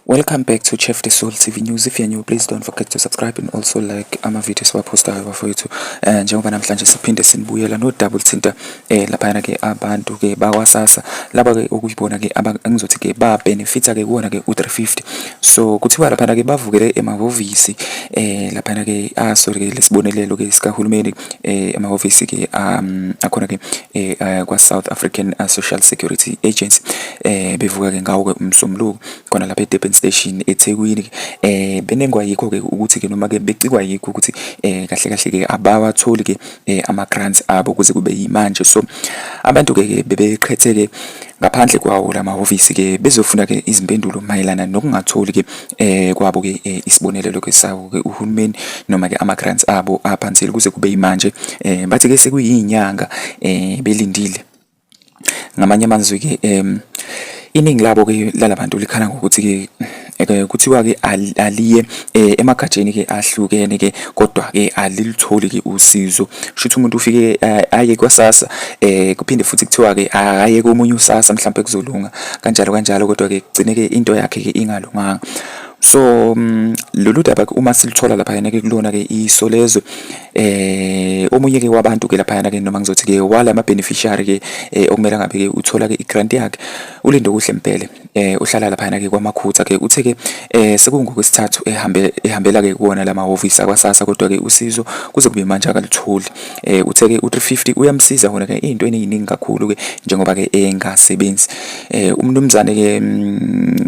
Welcome back to Chef The Soul TV News. If you're new, please don't forget to subscribe and also like ama-video esiwaphostayo, bafowethu. Njengoba namhlanje siphinde sinibuyela no-double thinta laphayana ke abantu ke bakwaSASSA, laba ke okuyibona ke engizothi ke ba-benefit-a ke kuwona ke u-350. So kuthiwa laphana ke bavukele emahhovisi laphana ke aso ke lesibonelelo ke sikahulumeni, emahhovisi ke akhona ke kwa South African Social Security Agency, bevuka ke ngawo ke uMsombuluko khona lapha eDurban Station eThekwini, benengwa yikho ke ukuthi ke noma ke becikwa yikho ukuthi kahle kahle ke abawatholi ke ama grants abo kuze kube yimanje. So abantu ke bebeqhethe ke ngaphandle kwawo lamahhovisi ke bezofuna ke izimpendulo mayelana nokungatholi ke kwabo ke isibonelelo ke sawo ke uhulumeni noma ke ama grants abo aphansile kuze kube yimanje. Bathi ke sekuyinyanga belindile. Ngamanye amazwi ke, iningi labo ke lalabantu likhala ngokuthi ke kuthiwa ke aliye emagatsheni ke ahlukene ke, kodwa ke alilitholi ke usizo. Shuthi umuntu ufike aye kwaSASSA, kuphinde futhi kuthiwa ke aye komunye uSASSA, mhlawumbe kuzolunga, kanjalo kanjalo, kodwa ke kugcine ke into yakhe ke ingalunganga. So lolu daba uma silithola laphayana ke kulona ke Isolezwe, omunye ke wabantu ke laphayana ke, noma ngizothi ke wala ama beneficiary ke okumele ngabe ke uthola ke i-grant yakhe, uLindokuhle Mpele, uhlala laphayana ke kwaMakhutha ke, uthe ke sekungokwesithathu ehambe ehambela ke kuwona lamahhovisi akwaSASSA, kodwa ke usizo kuze kube manje akalutholi. Uthe ke u350 uyamsiza wona ke izintweni eziningi kakhulu ke njengoba ke engasebenzi. Umnumzane ke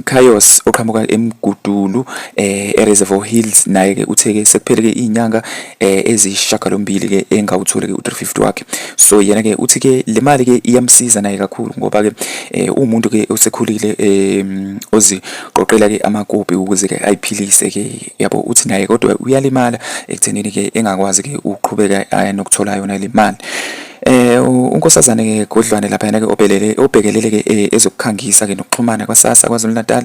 Chaos oqhamuka eMgudulu eReservoir Hills naye ke uthe ke sekuphele ke izinyanga eziyisishiyagalombili ke engawutholi ke u350 wakhe. So yena ke uthi ke le mali ke iyamsiza naye kakhulu ngoba ke umuntu ke osekhulile oziqoqela ke amakopi ukuze ke ayiphilise ke, yabo. Uthi naye kodwa uyalimala ekuthenini ke engakwazi ke ukuqhubeka nokuthola yona le mali. Unkosazane ke Godlwane laphayana ke obelele obhekelele ke ezokukhangisa ke nokuxhumana kwaSASSA KwaZulu Natal,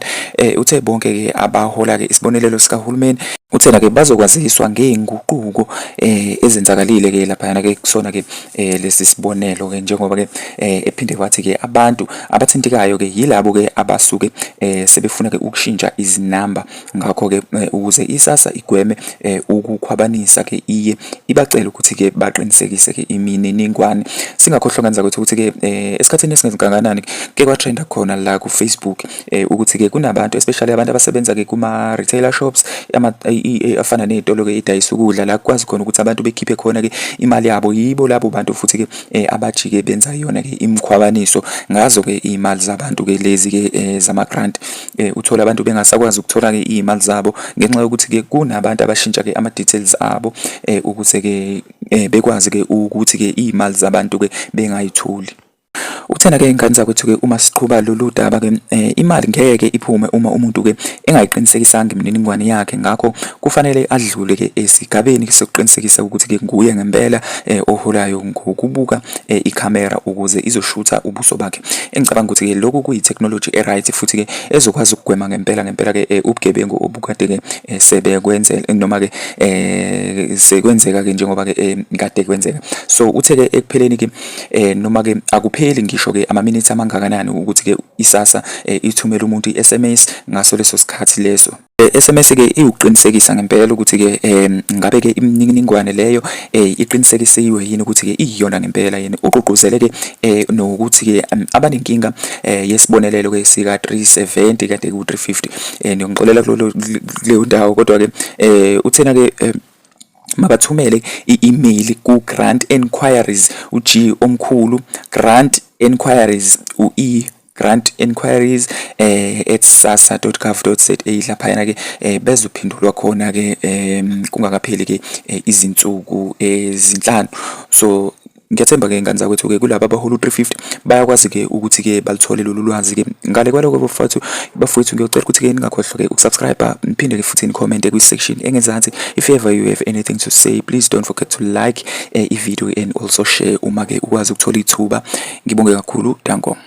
uthe bonke ke abahola ke isibonelelo sikahulumeni, uthena ke bazokwaziswa ngey'nguquko ezenzakalile ke laphayana ke kusona ke lesi sibonelo ke, njengoba ke ephinde wathi ke abantu abathintekayo ke yilabo ke abasuke sebefuna ke ukushintsha izinamba. Ngakho ke ukuze iSASSA igweme ukukhwabanisa ke, iye ibacele ukuthi ke baqinisekise ke imininingwane. Singakhohlwa, ngenza ukuthi ke esikhathini esingakanani ke kwatrenda khona la ku Facebook ukuthi ke kunabantu, especially abantu abasebenza ke kuma retailer shops afana nezitolo ke idayisa ukudla, la kwazi khona ukuthi abantu bekhiphe khona ke imali yabo. Yibo labo bantu futhi ke abajike benza yona ke imikhwabaniso ngazo ke imali zabantu ke lezi ke zama grant. Uthola abantu bengasakwazi ukuthola ke iy'mali zabo ngenxa yokuthi ke kunabantu abashintsha ke ama details abo ukuze ke bekwazi ke ukuthi ke iy'mali zabantu ke bengayitholi. Uthena ke, ingane zakwethu ke, uma siqhuba lolu daba ke, imali ngeke iphume uma umuntu ke engayiqinisekisanga imininingwane yakhe. Ngakho kufanele adlule ke esigabeni sokuqinisekisa ukuthi ke nguye ngempela oholayo ngokubuka ikhamera ukuze izoshutha ubuso bakhe. Engicabanga ukuthi ke lokhu kuyi-technology e-right futhi ke ezokwazi ukugwema ngempela ngempela ke ubugebengu obukade ke sebekwenzela noma ke sekwenzeka ke njengoba ke kade kwenzeka. So uthe ke ekupheleni ke noma ke akupheli ngisho ke ama-minutes amangakanani ukuthi ke iSASSA ithumele umuntu i-SMS ngaso leso sikhathi leso. SMS ke iwukuqinisekisa ngempela ukuthi ke ngabe ke imininingwane leyo iqinisekisiwe yini ukuthi ke iyiyona ngempela yini. Ugqugquzele ke nokuthi ke abanenkinga yesibonelelo ke sika 370, kade ku 350, ngiyongixolela kuleyo ndawo, kodwa ke uthena ke mabathumele i-email ku grant enquiries, u-G omkhulu, grant enquiries, u-E, grant enquiries @sassa.gov.za. Laphayana ke bezophendulwa khona ke kungakapheli ke izinsuku ezinhlanu. So ngiyathemba ke, ngane zakwethu, ke kulaba abahola u350 bayakwazi ke ukuthi ke balithole lolu lwazi ke. Ngale kwaloko, bafowethu, bafowethu, ngiyocela ukuthi ke ningakhohlwa ke ukusubscribe, niphinde ke futhi ni-comment kwi-section engezansi if ever you have anything to say. Please don't forget to like i-video and also share uma ke ukwazi ukuthola ithuba. Ngibonge kakhulu, danko.